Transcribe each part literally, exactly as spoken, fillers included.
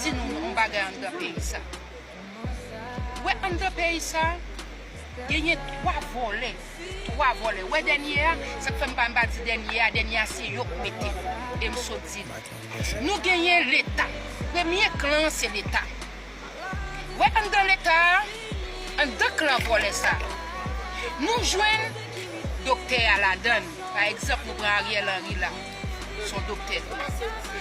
Di nou yon bagay anndan peyi sa. Ou wè anndan peyi sa, genyen twa vòlè. Twa vòlè. Ou wè dènye a, sa k fè m pa, m pa di dènye a, dènye a se yo k mete. E m sot di l. Nou genyen Leta. Premye klan an se Leta. Ou wè anndan Leta a, anndan klan vòlè sa, nou jwenn doktè a ladan l. Pa egzanp, nou pran Ariel Henry la. Se yon doktè.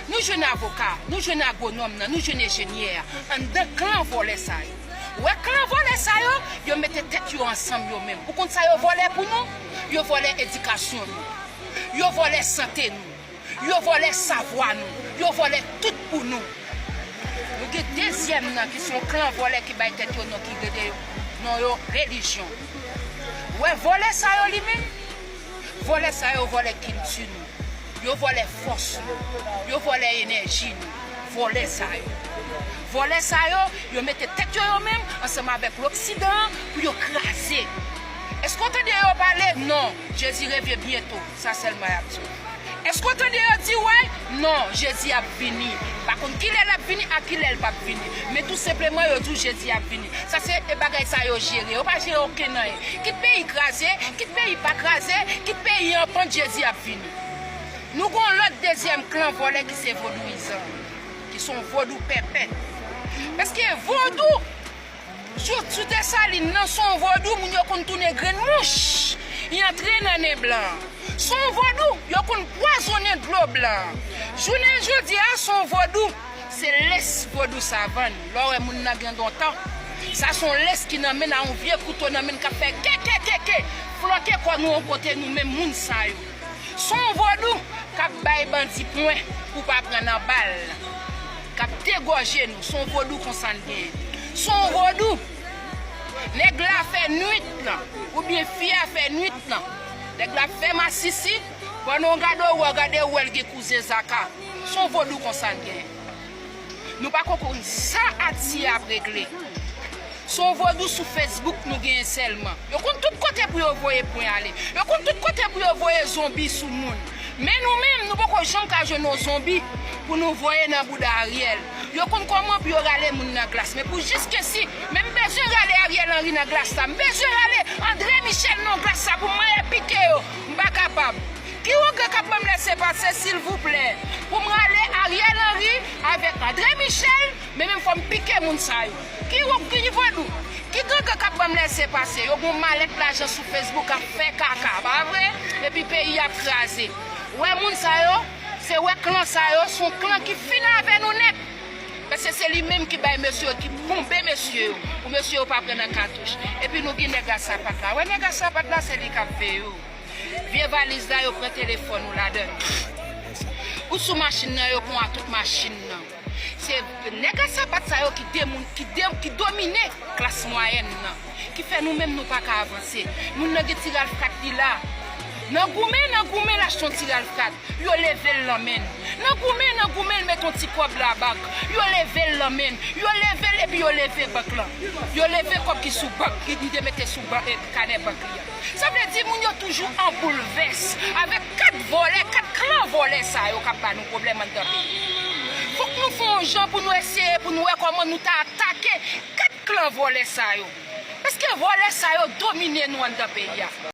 Nou jwenn avoka, nou jwenn agwonòm nan, nou jwenn enjenyè a. Anndan klan vòlè sa yo. Ou wè klan vòlè sa yo, yo mete tèt yo ansanm yo menm. Ou konn sa yo vòlè pou nou? Yo vòlè edikasyon nou. Yo vòlè sante nou. Yo vòlè savwa nou. Yo vòlè tout pou nou. Nou gen dezyèm nan ki se yon klan vòlè ki bay tèt yo non ki rele yo, non yo relijyon. Ou wè vòlè sa yo li menm? Vòlè sa yo vòlè kilti nou. Yo vòlè fòs nou. Yo vòlè enèji nou. Vòlè sa yo. Vòlè sa yo, yo mete tèt yo yo menm ansanm avèk loksidan an pou yo kraze. Èske w tande yo pale? Non. Jezi revyen byento. Sa sèlman y ap di w. Èske w tande yo di w? Non, Jezi ap vini. Pa konn kilè l ap vini, a kilè l p ap vini. Men tou senpleman, yo di w Jezi ap vini. Sa se e bagay sa yo jere. Yo pa jere okenn anyen. Kit peyi kraze, kit peyi pa kraze, kit peyi an pant, Jezi ap vini. Nou gen yon lòt dezyèm klan vòlè ki se vodouyizan, ki se yon vodou pèpè. Paske vodou, sou, sou Desalin nan, se yon vodou, moun yo konn tounen grenn mouch. Li antre nan nen blan an. Se yon vodou, yo konn pwazonnen dlo blan an. Jounen jodi a, se yon vodou. Se lès vodou savann. Lè w wè moun nan gen dontan, sa se yon lès ki nan men l, a yon vye kouto nan men l k ap fè ke, ke, ke, ke, flanke kò nou yon kote nou menm moun sa yo. Se yon vodou k ap bay bandi pwen pou pa pran nan bal, k ap degòje nou. Se yon vodou konsa n genyen. Se yon vodou. Nèg la fè nwit lan, oubyen fi a fè nwit lan. Nèg la fè masisi, pandan w gade w wè, w gade w wè l gen kouzen zaka. Se yon vodou konsa n genyen. Nou pa ko konn sa Ayiti ap regle. Se yon vodou sou Facebook nou genyen sèlman. Yo konn tout kote pou yo voye pwen ale. Yo konn tout kote pou yo voye zonbi sou moun. Men nou menm, nou poko janm ka jwenn yon zonbi pou nou voye nan bouda Ariel. Yo konn kòman pou yo rale moun nan glas. Men pou jiskensi, men m bezwen rale Ariel Henry nan glas sa. M bezwen rale André Michel nan glas sa pou m manyen pike yo. M pa kapab. Ki ogan k ap ban m lèsepase, silvouplè, pou m rale Ariel Henry avèk André Michel, men menm fò m pike moun sa yo. Ki o-, ki vodou? Ki gangan k ap ban m lèsepase? Yo gen yon malèt lajan sou Facebook k ap fè kaka, pa vre? Epi peyi ap kraze. Ou wè moun sa yo, se wè klan sa yo, se yon klan ki fin avè nou nèt. Paske se li menm ki bay mesye yo, ki bonbe mesye yo, pou mesye yo pa pran nan katouch. Epi nou gen nèg a sapat la. Wè nèg a sapat la, se li k ap veye w. Vye valiz la, yo pran telefòn ou ladan l. Ou sou machin nan, yo pran tout machin nan. Se nèg a sapat sa yo ki demoun, ki de-, ki domine klas mwayèn nan, ki fè nou menm nou pa ka avanse. Moun nan gen ti Ralph kat li la. Nan goumen, nan goumen, l achte yon ti Ralph kat. Yo leve l nan men l. Nan goumen, nan goumen, l met yon ti kòb nan bank. Yo leve l nan men l. Yo leve l epi yo leve bank lan. Yo leve kòb ki sou bank, ki li te mete sou bank, eh, kanè bank li an. Sa vle di moun yo toujou an boulvès avèk kat vòlè, kat klan vòlè sa yo k ap ba nou pwoblèm anndan peyi. Fòk nou fè yon jan pou nou eseye, pou nou wè kòman nou ta atake kat klan vòlè sa yo. Paske vòlè sa yo domine nou anndan peyi a.